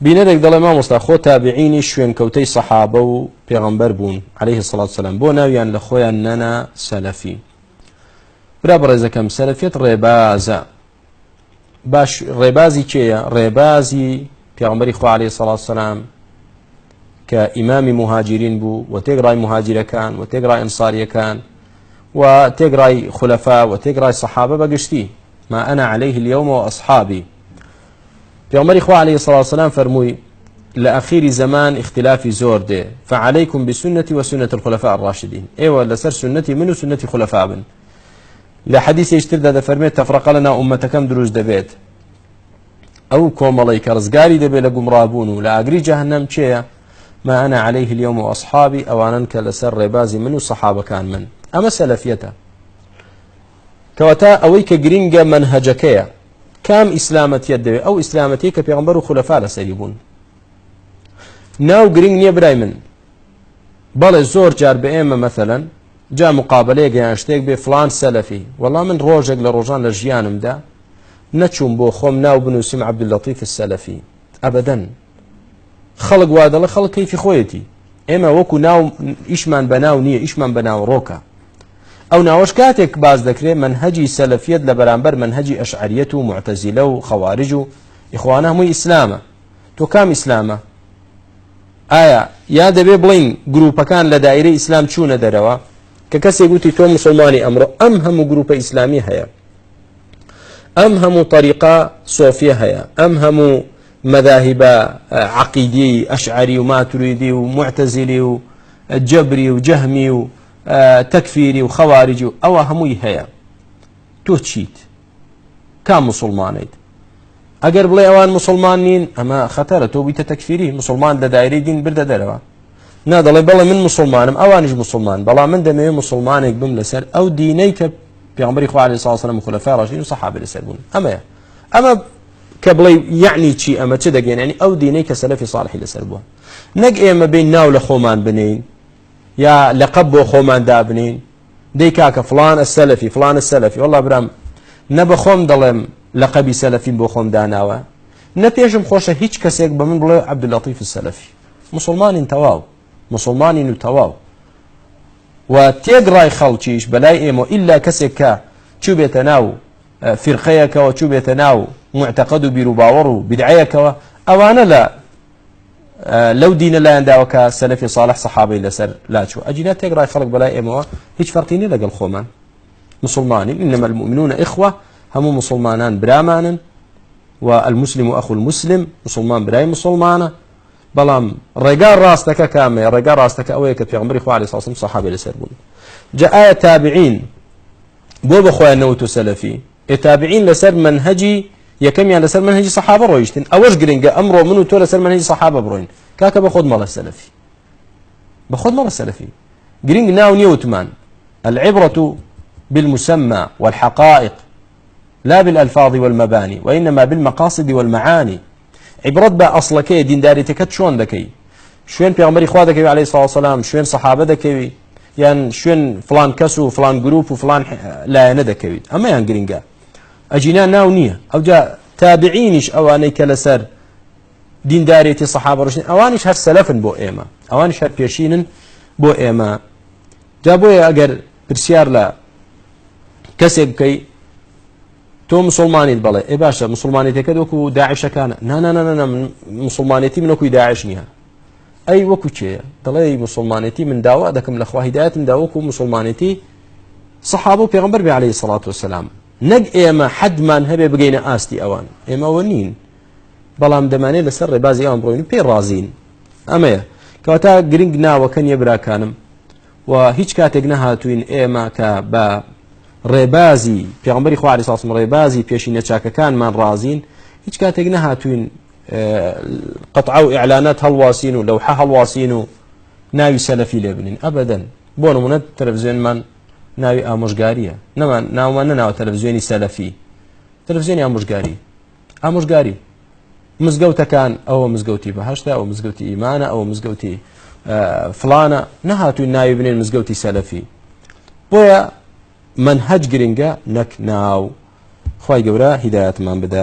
بینەرێک دەڵێ مامۆستا خۆ تابعینی شوێنکەوتەی سەحابە و پێغەمبەر بوون عەلەیه الصلاة والسلام بۆ ناویان لە خۆیان نەنا سەلەفی؟ برا بەڕێزەکەم سەلەفیەت ڕێبازە باش ڕێبازی کێیە؟ ڕێبازی پێغەمبەری خوا عەلەیه الصلاة والسلام کە ئیمامی مهاجرین بوو و تێگڕای مهاجرەکان و تێگڕای ئەنصاریەکان و تێگڕای خولەفا و تێگڕای سەحابە بەگشتی ما أنا عليه اليوم وأصحابي پێغەمبەری خوا علیه الصلاة والسلام فەرمووی لە ئەخیری زەمان ئیختلافی زۆر دێ فعليكم بسنتي وسنة الخلفاء الراشدين ئێوە لەسەر سنەتی من و سنەتی خلفا بن لە حەدیثێکی تردا دەفەرمێت تەفرەقە لە ناو ئومەتەکەم دروست دەبێت ئەو کۆمەڵەی کە ڕزگاری دەبێت لە گومڕابوون و لە ئاگری جەهەنەم کێیە ما أنا عليه اليوم وأصحابي ئەوانن کە لەسەر ڕێبازی من و سەحابەکان من ئەمە سەلەفیەتە کەواتە ئەوەی کە گرینگە مەنهەجەکەیە کام ئیسلامەتیەت دەوێت ئەو ئیسلامەتی کە پێغەمبەر و خولەفا لەسەری بوون ناو گرنگ نییە برای من بەڵێ زۆر جار بە ئێمە مەثەلەن جا مقابلەیەک یان شتێک بێ فلان سەلەفی وەڵا من ڕۆژێک لە ڕۆژان لە ژیانمدا نەچووم بۆ خۆم ناو بنووسم عەبدوللەتیف السەلەفی ئەبەدەن خەڵک وا دەڵێ خەڵک کەیفی خۆیەتی ئێمە وەکو ناو ئیشمان بە ناو نییە ئیشمان بە ناوەڕۆکە ئەو ناوەش کاتێک باس دەکرێت مەنهەجی سەلەفیەت لە بەرامبەر مەنهەجی ئەشعەریەت و معتەزیلە و خەوارج و ئیخوانە هەمووی ئیسلامە تۆ کام ئیسلامە ئایا یا دەبێ بڵین گروپەکان لە دایرەی ئیسلام چوونە دەرەوە کە کەسێک گوتی تۆ مسلمانی ئەمڕۆ ئەم هەموو گروپە ئیسلامی هەیە ئەم هەموو طریقە سۆفیە هەیە ئەم هەموو مەذاهیبە عەقیدی ئەشعەری و ماتوریدی و موعتەزیلی و جەبری و جەهمی و تەکفیری و خەوارجی و ئەوە هەمووی هەیە تۆ چیت کام مسلمانیت ئەگەر بڵێ ئەوان مسلمان نین ئەمە خەتەرە تۆ بوویتە تەکفیری مسلمان لە دایرەی دین بردە دەرەوە نا دەڵێ بەڵێ من مسلمانم ئەوانیش مسلمان بەڵام من دەمەوێت مسلمانێک بم لەسەر ئەو دینەی کە پێغەمبەری خوا عەلەیهی سڵام و خولەفای ڕاشدین و سەحابە لەسەر بوون ئەمەیە ئەمە کە بڵێ یعنی چی ئەمە چ دەگەێن ینی ئەو دینەی کە سەلەفی صالحی لەسەر بووە نەک ئێمە بین ناو لە خۆمان بنین یا لەقەب بۆ خۆمان دابنین دەی کاکە فلان السەلەفی فلان السەلەفی والله برام نە بە خۆم دەڵێم لەقەبی سەلەفیم بۆ خۆم داناوە نە پێشم خۆشە هیچ کەسێک بە من بڵێ عەبدولەتیف السەلەفی مسلمانین تەواو مسلمانین و تەواو و تێگڕای خەڵکیش بەلای ئێمە ئیلا کەسێک کە چووبێتە ناو فیرقەیەکەوە چووبێتە ناو معتەقەد و بیروباوەڕ و بدعەیەکەوە ئەوانە لە لەو دینە لایەن داوە کە سەلەفی صالح سەحابەی لەسەر لاچوو ئەجینا تێگڕای خەڵک بەلای ئێمەوە هیچ فەرقی نییە لەگەڵ خۆمان مسلمانین إنما المؤمنون إخوة هەموو مسلمانان برامانن و المسلم أخو المسلم مسلمان برای مسلمانە بەڵام ڕێگا ڕاستەکە کامەیە ڕێگا ڕاستەکە ئەوەیە کە پێغەمبەری خوا عەلەیهی سڵام سەحابە لەسەر بوون جا ئایا تابعین بۆ بە خۆیان نەوت و سەلەفی ئێ تابعین لەسەر مەنهەجی یەکەمیان لەسەر مەنهەجی سەحابە ڕۆیشتن ئەوەش گرنگە ئەمڕۆ من و تۆ لەسەر مەنهەجی سەحابە بڕۆین کاکە بە خۆت مەڵێ سەلەفی بە خۆت مەڵێ سەلەفی گرنگ ناو نییە وتمان العبرة بالمسمى والحقائق لا بالألفاظ والمباني وإنما بالمقاصد والمعاني عیبرەت بە ئەسڵەکەیە دینداریتەکەت چۆن دەکەی شوێن پێغەمبەری خوا دەکەوی عەلەیهی سڵاو سەلام شوێن سەحابە دەکەوی یان شوێن فلان کەس و فلان گروپ و فلان لایەنە دەکەویت ئەمەیان گرنگە ئەجینا ناو نییە ئەوجا تابعینیش ئەوانەی کە لەسەر دیندارێتی سەحابە ڕۆشتن ئەوانیش هەر سەلەفن بۆ ئێمە ئەوانیش هەر پێشینن بۆ ئێمە جا بۆیە ئەگەر پرسیار لە کەسێک بکەی تۆ مسوڵمانیت بەڵێ ئێ باشە مسوڵمانێتەکەت وەکو داعشەکانە نا نا نا نا مسوڵمانێتی من وەکوی داعش نییە ئەی وەکو کێیە دەڵێ مسوڵمانێتی من داوا دەکەم لە خوا هیدایەتم دا وەکو مسوڵمانێتی سەحابە و پێغەمبەر بێ عەلەیهی سەڵات وسەلام نەک ئێمە حەدمان هەبێ بگەینە ئاستی ئەوان ئێمەوە نین بەڵام دەمانێت لەسەر ڕێبازی ئەوان بڕۆین و پێی ڕازین ئەمەیە کەواتە گرنگ ناوەکە نییە براکانم و هیچ کاتێک نەهاتوین ئێمە کە بە ڕێبازی پێغەمبەری خوا عەلەیهی سڵام ڕێبازی پێشینە چاکەکانمان ڕازین هیچ کاتێک نەهاتوین قطعە و ئیعلانات هەڵواسین و لەوحە هەڵواسین و ناوی سەلەفی لێ بنین ئەبەدەن بۆ نمونە تەلەڤزیۆنمان ناوی ئامۆژگاریە نەمان ناومان نەناوە تەلەڤزیۆنی سەلەفی تەلەڤزیۆنی ئامۆژگاری ئامۆژگاری مزگەوتەکان ئەوە مزگەوتی بەهشتە ئەوە مزگەوتی ئیمانە ئەوە مزگەوتی فلانە نەهاتوین ناوی بنێن مزگەوتی سەلەفی بۆیە منهج گرنگە نەک ناو خی گەورە هیدایەتمان بدە.